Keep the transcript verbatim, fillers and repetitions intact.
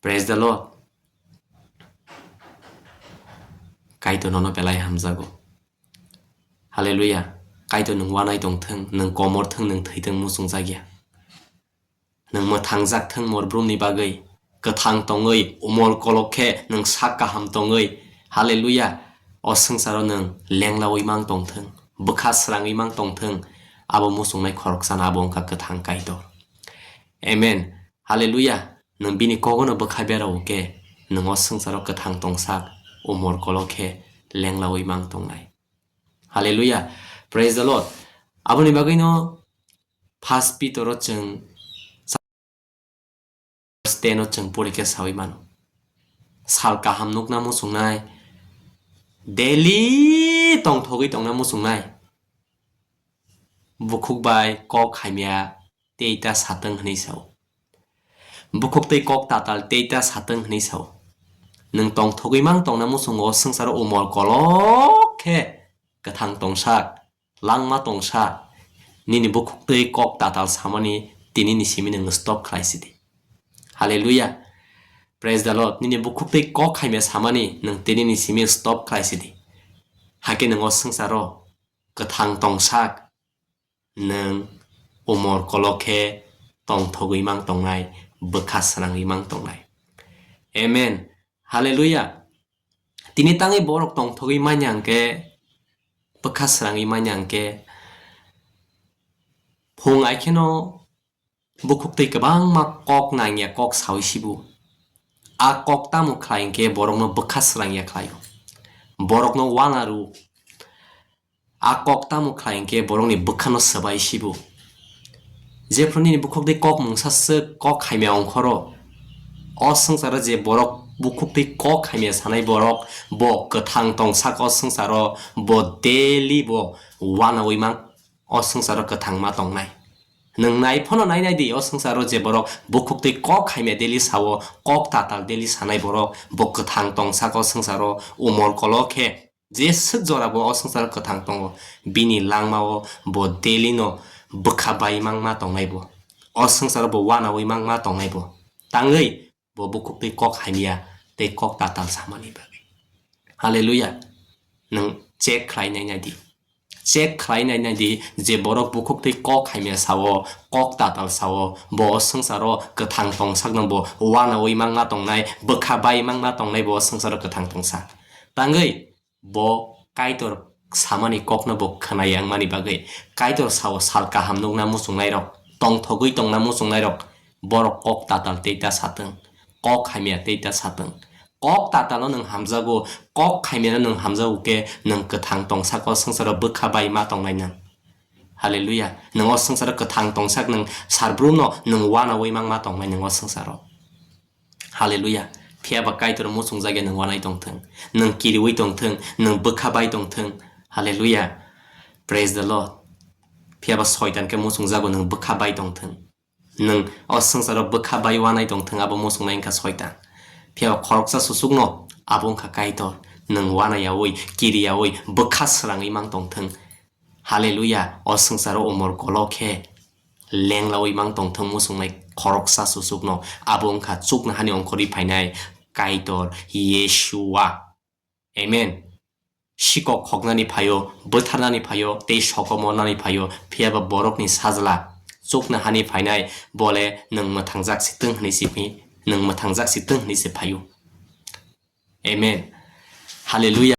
Praise the Lord. Kaitor nono belai hamjago. Hallelujah. Kaitor nwng wanai tongthwng, nwng komor thwng, nwng thwithwng muchungjakya. Nwng mwthangjak thwng mor brumni bagwi. Kwthang tongwi, umor kolok khe nwng sak kaham tongwi. Hallelujah. O swngcharo nwng lenglawi mang tongthwng, bwkha srangwi mang tongthwng. Abo muchungnai khoroksano abo wngkha kwthang Kaitor. Amen. Hallelujah. Nwng bini kogono bwkha berao khe, nwng o swngcharo kwthang tongsak, umor kolok khe lenglawi mang tongnai. Hallelujah. Praise the Lord. Aboni bagwino First Peter o chwng ten o chwng pori khe sawi mano. Sal kaham nukna muchungnai, daily tongthogwi tongna muchungnai. Bukhuk bai kok hamya tei ta satwng hwnwi sao. Bukhuk tei kok tatal tei ta satwng hwnwi sao. Nwng tongthogwi mang tongna muchungo swngcharo umor kolok khe kwthang tongsak, langma tongsak. Nini bukhuk tei kok tatal samani tinini simi nwng stop khlai sidi. Hallelujah. Praise the Lord. Nini bukhuk tei kok hamya samani nwng tinini simi stop khlai sidi. Hakhe nwng o swngcharo kwthang tongsak, nwng umor kolok khe tongthogwi mang tongnai, bwkha srangwi mang tongnai. Amen. Hallelujah. Tini tangwi borok tongthogwi manya hwnkhe, bwkha srangwi manya hwnkhe, phung aikheno bukhuk tei kwbangma kok nangya kok sawi sibu. A kok tamo khlai hwnkhe borokno bwkha srangya khlaio. Borokno wana rw. A kok tamo khlai hwnkhe borokni bwkhano swbai sibu. Jephru nini bukhuk tei kok mungsa swk kok hamya ongkhoro. O swngcharo je borok bukhuk tei kok hamya sanai borok, bo kwthang tongsak o swngcharo, bo daily bo wanawi mang o swngcharo kwthang ma tongnai. Nwng nai phano nai nai di, o swngcharo je borok bukhuk tei kok hamya daily sao, kok tatal daily sanai borok, bo kwthang tongsak o swngcharo, umor kolok khe je swk jora bo o swngcharo kwthang tongo, bini langmao bo daily no bwkha bai mang ma tongnai bo, o swngcharo bo wanawi mang ma tongnai bo. Tangwi bo bukhuk tei kok hamya tei kok tatal samani bagwi. Hallelujah. Nwng check khlai nai nai di. Check khlai nai nai di je borok bukhuk tei kok hamya sao, kok tatal sao, bo o swngcharo kwthang tongsak no bo wanawi mang ma tongnai, bwkha bai mang ma tongnai bo o swngcharo kwthang tongsak. Tangwi bo Kaitor samani kokno bo khwnaya wngmani bagwi Kaitor sao sal kaham nukna muchungnairok, tongthogwi tongna muchungnairok, borok kok tatal tei ta satwng, kok hamya tei ta satwng. Kok tatalo nwng hamjago, kok hamyano nwng hamjago khe nwng kwthang tongsak o swngcharo bwkha bai ma tongnai nwng. Hallelujah. Nwng o swngcharo kwthang tongsak nwng sarbrum no nwng wanawi mang ma tongnai nwng o swngcharo. Hallelujah. Phiya ba Kaitor muchungjagya nwng wanai tongthwng, nwng kiriwi tongthwng, nwng bwkha bai tongthwng. Hallelujah. Praise the Lord. Phiya ba Soitan khe muchungjago nwng bwkha bai tongthwng. Nwng o swngcharo bwkha bai wanai tongthwng abo muchungnai wngkha Soitan. Phiya ba khoroksa susukno abo wngkha Kaitor. Nwng wanayawi, kiriyawi, bwkha srangwi mang tongthwng. Hallelujah. O swngcharo umor kolok khe lenglawi mang tongthwng muchungnai khoroksa susukno abo wngkha chuknohani ongkhorwi phainai Kaitor Yeshua. Amen. Sikok khoknani phaio, bwtharnani phaio, tei sokomornani phaio, phiya ba borokni sajla chuknohani phainai bole nwng mwthangjak si twng hwnwi si phi-, nwng mwthangjak si twng hwnwi se phaio. Amen. Hallelujah.